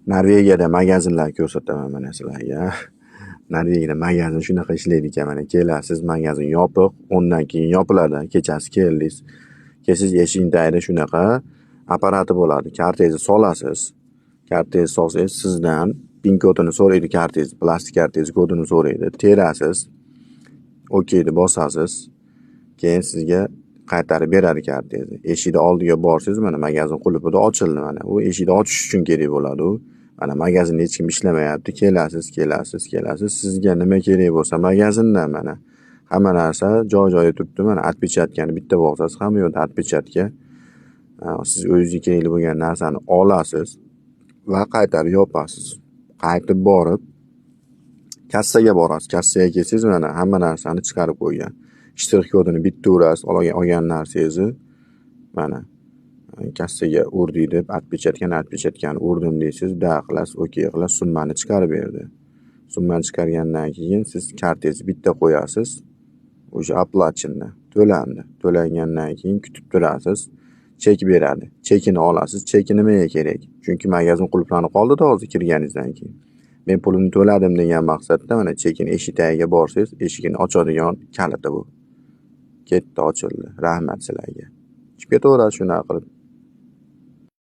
Norvegiyada magazinlar ko'rsataman mana sizlarga. Norvegiyada magazin shunaqa ishlaydi ekan. Mana kelasiz, magazin yopiq, 10dan keyin yopiladi. Kechasi keldingiz. Kelsangiz, eshikning tagida shunaqa apparati bo'ladi. Kartangizni solasiz. Kartangizni solsangiz, sizdan PIN kodini so'raydi kartangiz, plastik kartangiz kodini so'raydi. Terasiz. OK deb bosasiz. Keyin sizga qaytarib beradi kartangizni. Eshikni oldiga borsangiz, mana magazin qulfida ochildi mana. U eshikni ochish uchun kerak bo'ladi u. Mana magazinda hech kim ishlamayapti. Kelasiz, kelasiz, kelasiz. Sizga nima kerak bo'lsa magazindan mana hamma narsa joy-joyida turibdi. Mana отпечатка ni bitta bosasiz, hamma yoqda отпечатка. Siz o'zingizga kerakli bo'lgan narsani olasiz va qaytarib yopasiz. Qaytib borib kassaga borasiz. Kassaga kelsangiz, mana hamma narsani chiqarib qo'ygan. Shtrix kodini bitta urasiz, olgan narsangizni mana kassaga urdik deb отпечатка ni urdim deysiz, да qilasiz, OK qilasiz, summani chiqarib berdi. Summani chiqargandan keyin siz kartangizni bitta qo'yasiz. O'sha оплачено, to'landi. To'langandan keyin kutib turasiz. Chek beradi. Chekini olasiz. Cheki nimaga kerak? Chunki magazin qulflanib qoldida hozir kirganingizdan keyin. Men pulimni to'ladim degan maqsadda mana chekini eshik tagiga borsangiz, eshigini ochadigan kaliti bu. Ketdi, ochildi. Rahmat sizlarga. Chiqib ketaverasiz shunaqa qilib.